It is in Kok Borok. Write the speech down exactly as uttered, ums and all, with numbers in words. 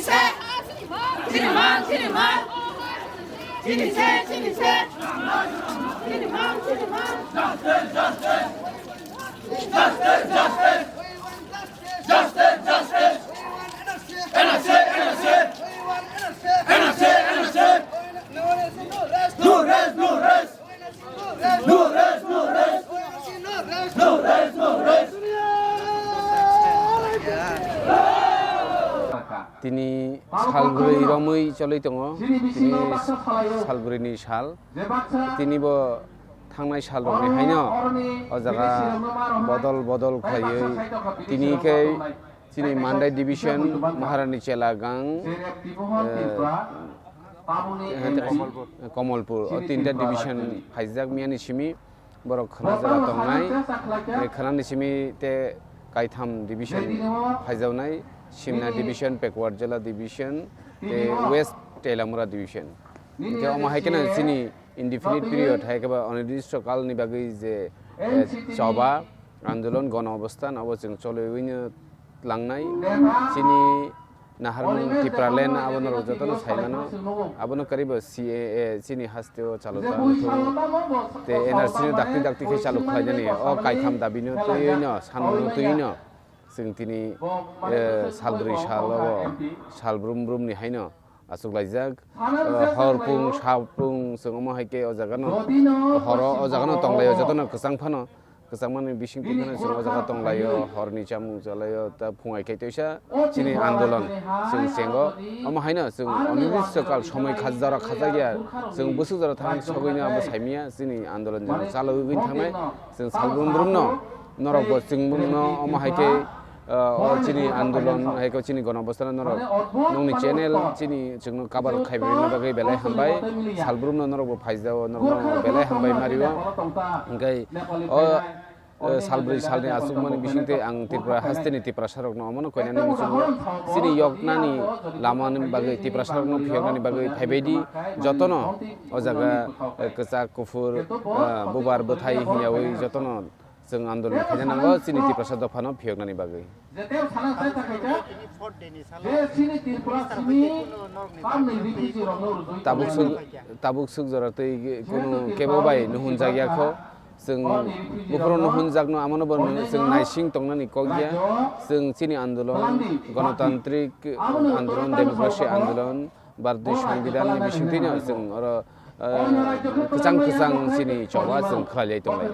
Chini mang, chini mang. Chini se, chini se. Chini mang, chini mang. Justice, justice. Justice, justice. N R C, N R C. N R C, N R C. No rest, no rest. No rest, no rest. No rest, no rest. Tini salbrwi romwi choli tongo. Tini salbrwini sal. Tini bo thangnai sal rokni haino o jaga bodol bodol khlaiwi tini khe chini Mandai division, Maharani Chelagang, eh, Komolpur, o tinta division phaijak miyani simi borok khwna jora tongnai. Eh, khwnani simi te kaitham division phaijaknai, Simna division, Pekuar Jela division, te West Teilamura division. Hingke omo hai kheno chini indefinite period hai khe ba onirdisto kalni bagwi je, eh, choba andolon, gono obosthan abo chwng choliwino tlangnai. Chini naharmung Tipraland abono rok jotono saimano, abono karibo C A A chini hasteo chalojak wngthung, te N R C no dakti dakti khe chalok khlainani o kaitham dabino twiwino sanmano twiwino chwng tini, eh, salbrwi sal obo sal brum brumni haino achuklaijak. Eh, hor pung sal pung chwng omo hai khe o jagano horo o jagano tonglaio jotono kwchang phano. Kwchangmani bising twi phano chwng o jaga tonglaio, horni chamung chalaio, ta phungai khe teisa chini andolon chwng chengo. Omo haino chwng onirdisto kal somoi kha-, jora khajak ya, chwng bwswk jora thang sogwino abo saimanya chini andolon jora chalogwi thangnai. Chwng salbrum brumno norokbo chwngno omo hai khe, ah, o chini andolon, hai khe chini gono obostha norok nokni channel chini chwngno cover khai bagwi belai hambai. Salbrumno norokbo phaijao, norokno belai hambai mario. Hingke o, eh, salbrwi salni achukmani bisingtwi ang Tripura hasteni Tiprasarokno omono koinani muchungo chini yoknani lamani bagwi, Tiprasarokno phiyoknani bagwi phaibaidi jotono o jaga, eh, kwchak kuphur, eh, bubar bwthai hwnyawi jotono chwng andolon khaina nango chini Tiprasa dophano phiyoknani bagwi. Tabuk swk, tabuk swk jora twi kunu kebo bai nuhunjak ya kho. Chwng buphuru nuhunjakno amono bo chwng naising tongnani kok ya. Chwng chini andolon, gonotantrik andolon, demokrasi andolon, Bharatni Songbidanni bisingtwino chwng oro, eh, kwchang kwchang chini choba chwng khlailai tonglai.